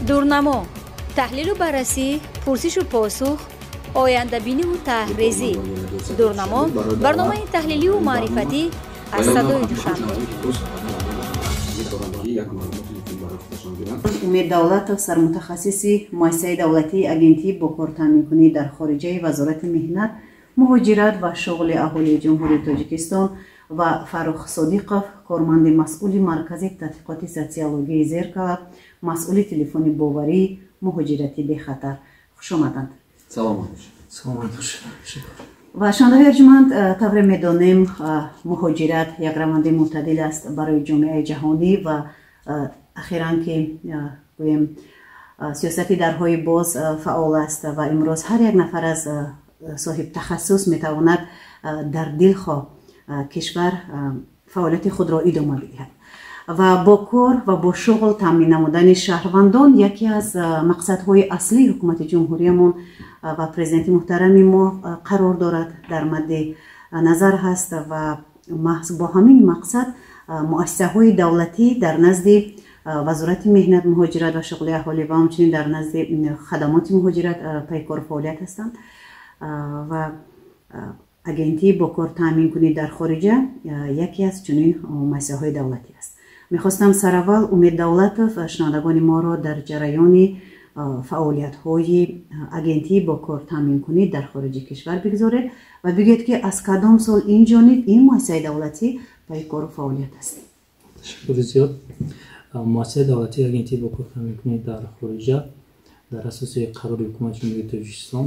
Дурнамо, таҳлилу баррасӣ, пурсишу посух, ояндабиниву таҳрезӣ. Дурнамо, барномаи таҳлиливу маърифатӣ аз Садои Душанбе. Умед Давлатов, сармутахассиси муассисаи давлатии Агентии бо кор таъминкунӣ дар хориҷаи Вазорати меҳнат, муҳоҷират ва шуғли аҳолии Ҷумҳурии Тоҷикистон, ва Фаррух Содиқов, корманди масъули Маркази тадқиқоти социологияи «Зеркало», масъули телефони боварии муҳоҷирати бехатар. Хушомаданд. Саломат бошед. Саломат бошед. Ва шунавандаҳои арҷманд, тавре медонем, муҳоҷират як раванди мӯътадил аст барои ҷомеаи ҷаҳонӣ ва ахиран ки гӯем, сиёсати дарҳои боз фаъол аст ва имрӯз ҳар як нафар аз соҳибтахассус метавонад дар дилхоҳ кишвар фаъолияти худро идома бидиҳад ва бо кор ва бо шуғл таъмин намудани шаҳрвандон яке аз мақсадҳои аслии ҳукумати ҷумҳуриямон ва президенти муҳтарами мо қарор дорад, дар мадди назар ҳаст ва маҳз бо ҳамин мақсад муассисаҳои давлатӣ дар назди Вазорати меҳнат, муҳоҷират ва шуғли аҳолӣ ва ҳамчунин дар назди хадамоти муҳоҷират пайкор фаъолият ҳастанд ва Агентии бо кор таъминкунӣ дар хориҷа яке аз чунин муассисаҳои давлатӣ аст. Мехостам сараввал Умед Давлатов шунавандагони моро дар ҷараёни фаъолиятҳои Агентии бо кор таъминкунӣ дар хориҷи кишвар бигзоред ва бигӯед, ки аз кадом сол ин ҷониб ин муассисаи давлатӣ пайкору фаъолият аст. Ташаккури зиёд. Муассисаи давлатии Агентии бо кор таъминкунӣ дар хориҷа дар асоси қарори Ҳукумати Ҷумҳурии Тоҷикистон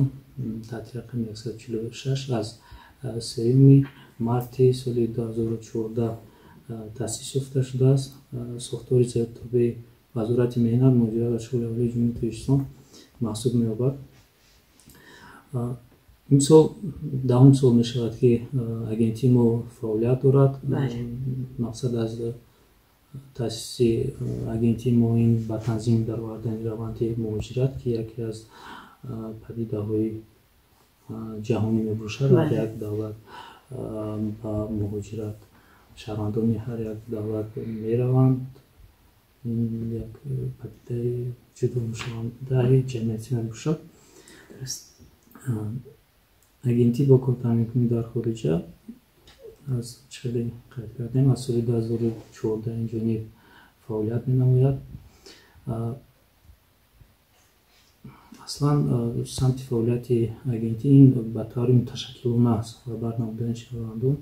таҳти рақами 146 аз 3 марти соли 2014 таъсис ёфта шудааст. Сохтори зертобеи Вазорати меҳнат, муҳоҷират ва шуғли аҳолии Ҷумҳурии Тоҷикистон маҳсуб меёбад. Имсол 10-ум сол мешавад, ки агентии мо фаъолият дорад. Мақсад аз таъсиси агентии мо ин ба танзим даровардани раванди муҳоҷират, ки яке аз падидаҳои ҷаҳонӣ мебошад. Ҳар як давлат ба муҳоҷират, шаҳрвандони ҳар як давлат мераванд. Ин як падидаи ҷудонашавандаи ҷамъиятӣ мебошад. Агентӣ бо кор таъминкунӣ дар хориҷа, аз чӣ қайд кардем, аз соли 2014 инҷониб фаъолият менамояд. Аслан самти фаъолияти агентӣ ин ба таври муташаккилона аст ва барнамудани шаҳрвандон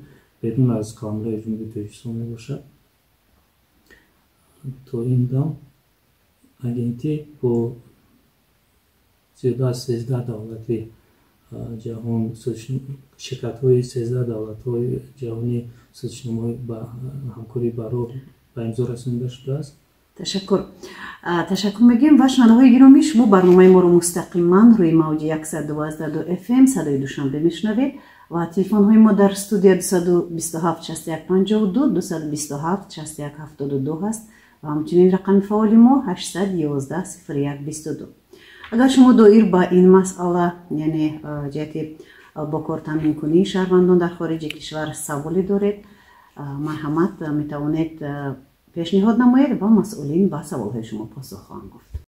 берун аз қаламрави Ҷумҳурии Тоҷикистон мебошад. То ин дам агентӣ бо зиёда аз 13 давлати ҷаҳон, ширкатҳои 13 давлатҳои ҷаҳонӣ созишномаҳои ба ҳамкории барор ба имзо расонида шудааст. Ташаккур, ташаккур мегӯем. Ва шунавандаҳои гиромӣ, шумо барномаи моро мустақиман рӯи мавҷи 102 фм Садои Душанбе мешунавед ва телефонҳои мо дар студия 227 61 52, 227 61 72 ҳаст ва ҳамчунин рақами фаъоли мо 811 01 22. Агар шумо доир ба ин масъала, яъне ҷиҳати бо кор таъминкунии шаҳрвандон дар хориҷи кишвар, саволе доред, марҳамат, метавонед пешниҳод намоед ва масъулин ба саволҳои шумо посух хоҳанд гуфт.